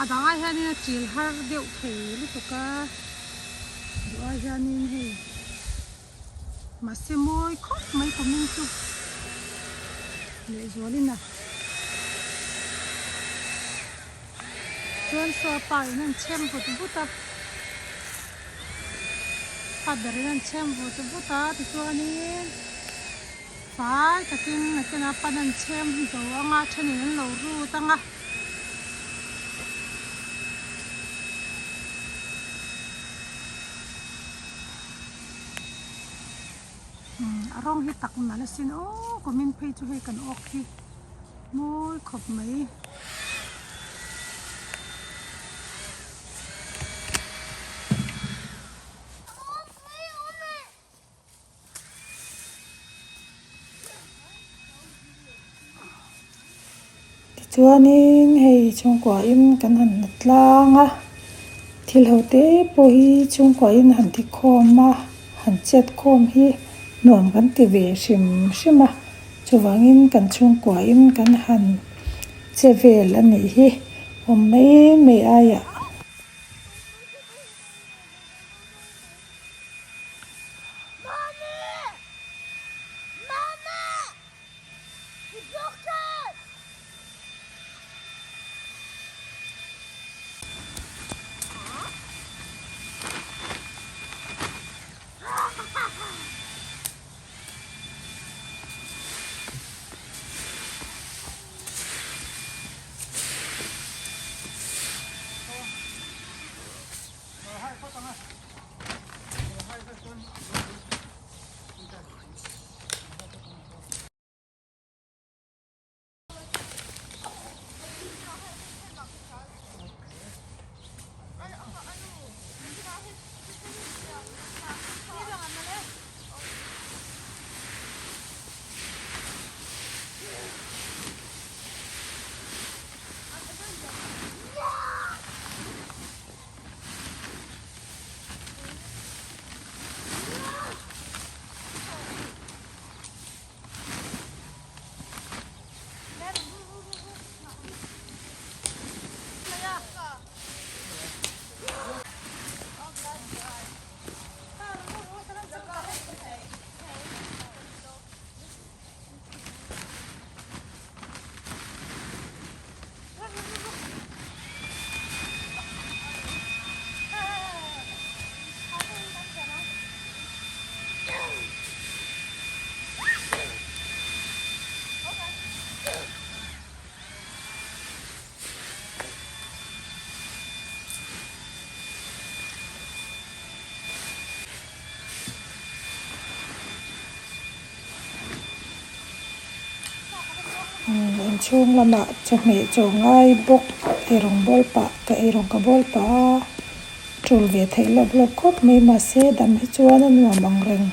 A dang ah hianin a chil har deuh thei lutuk a duh ah hianin hei mahse mawi khawp mai kumin chu lehzualin a chuan saw pa in an chhem vut vut a pa ber in an chhem vut vut a tichuanin fai takin a kena pan an chhem zo anga thenin an lo rut anga. A rawng hi tak nalh asin aw kumin phei chu hei kan awk hi mawi khawp mai. Tichuanin hei chhungkuain kan han la tlang a, thil ho te pawh hi chhungkuain han ti khawm a, han chet khawm hi nuam kan ti ve hrim hrim a, chuvangin kan chhungkuain kan han che vel a nih hi awm mai mai aiah. Inchhung lamah chawhmeh chaw ngai bawk eirawng bawl pah ka eirawng ka bawl pah a tul ve theih lawp lawp khawp mai mahse dam hi chuan a nuam ang reng.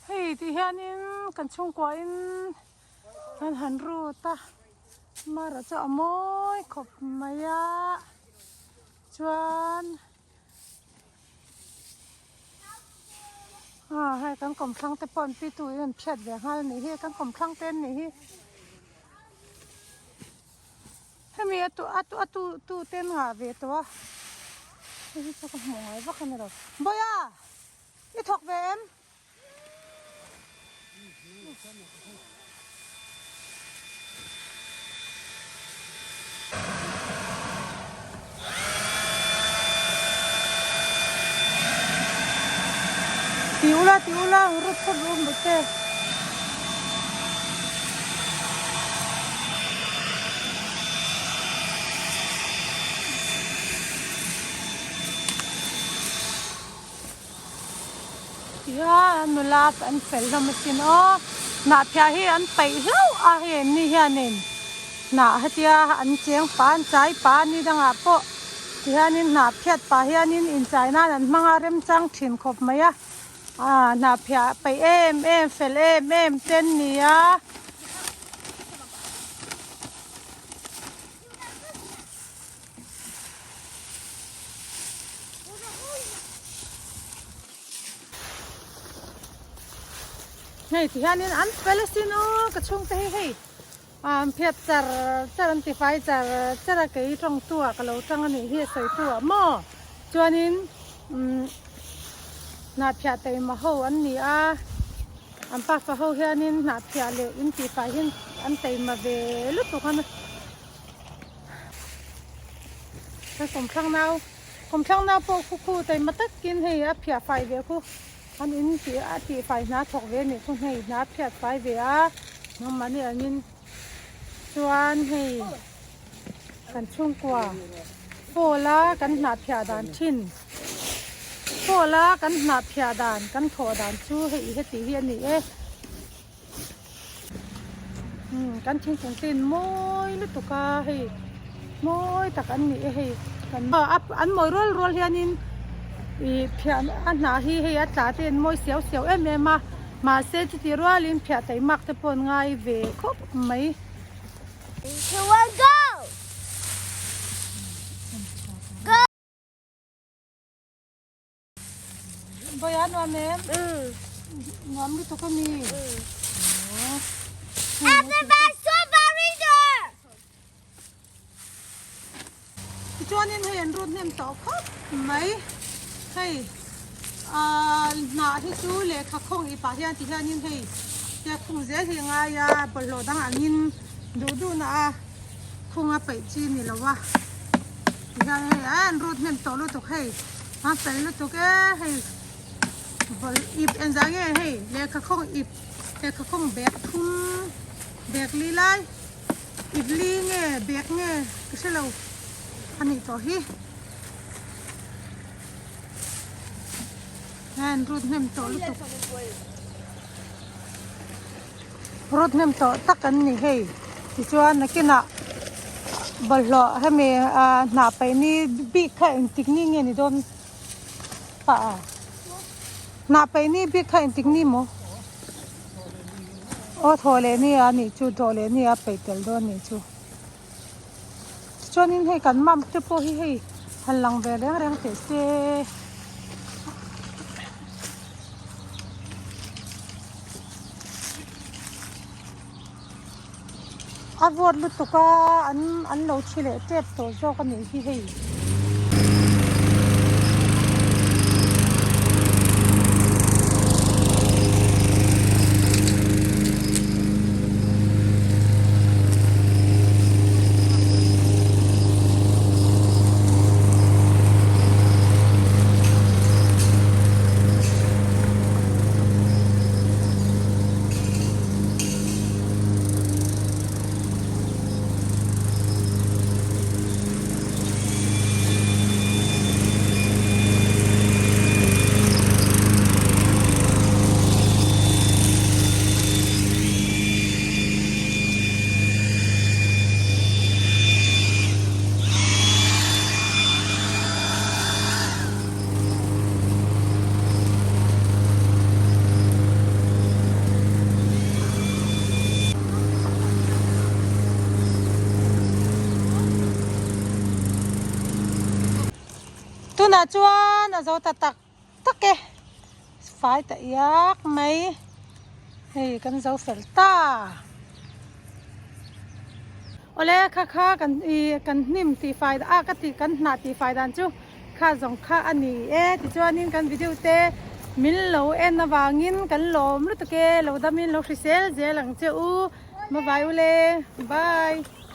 Hei ti hianin kan chhungkuahin kan han rut a mara chu a mawi khawp mai a chuan ah hei kan kawmthlang te pawh an pi tu in an phiat ve nghal a nih hi kan kawmthlang te an nih hi. Hemi a tu a tu a tu tu te an ngah ve tawh a hei hi chu ka hmuh ngai vak a ni lo Bawia i thawk ve em? Ti ula ti ula rut phawt ru mut te. Tihian nula an fel hlawm asin aw hnahphiah hi an peih hlauh a hei an ni hianin hnah hetia an cheng pah an chai pah a ni dangah pawh tihianin hnahphiat pah hianin inchai nan an hmang a remchang thin khawp mai a ah hnahphiah peih em em fel em em te an ni a. Hei ti hianin an fel asin aw ka chhungte hi hei an phiat char char an tifai char char a kei tawngtu ah ka lo tang a nih hi a sawitu ah maw chuanin umm hnahphiah taima ho an ni a an pafa ho hianin hnahphiah leh in tihfai hi an taima ve lutuk a. Ka kawmthlang nau kawmthlang nau pawh khu khu taima takin hei a phiah fai ve khu an in tih a tih fai hna thawk ve anih khu hei hna a phiat fai ve a nangmahni angin chuan hei kan chhungkua fall a kan hnah phiah dan thin fall a kan hnah phiah dan kan thawh dan chu hei heti hi a ni e. Kan thingkung te in mawi lutuk a hei mawi tak an ni e hei kan an mawi rual rual hianin ih phiah a hnah hi hei a tla te an mawi siau siau em em a mahse chuti rualin phiah taimak te pawh an ngai ve khawp mai. Bawiha nuam em? Nuam lutuk a mi. Tichuanin hei an rut hnem tawh khawp mai. Hei ah hnah hi chu lehkha khawng ipah hian ti hianin hei tia khung zel hi a ngai a bawlhhlawh dang angin duh duhna a khung a peih chi ni lo a. Tihian hei an rut hnem tawh lutuk hei. A fel lutuk e hei bawlh ip engzah nge hei lehkha khawng ip lehkha khawng bag thum bag li lai ip li nge bag nge ka hre lo a nih tawh hi an rut hnem tawh lutuk rut hnem tawh tak an ni hei tichuan nakinah bawlhhlawh hemi ah hnah paih ni bik kha engtik ni nge ni dawn pah a hnah paih ni bik kha engtik ni maw aw thaw leh ni a nih chu dawh leh ni a peih tel dawn a nih chu. Tichuanin hei kan mam te pawh hi hei han lang ve reng reng teh se. A vawt lutuk a an an lo thi leh tep tawh zawk a nih hi hei. Tunah chuan a zo ta tak tak e fai ta iak mai hei kan zo fel ta awle kha kha kan ih kan hnim tih fai a ka tih kan hnah tih fai dan chu kha zawng kha a ni e tichuanin kan video te min lo en avangin kan lawm lutuk e lo damin lo hrisel zel ang che u bye bye ule bye.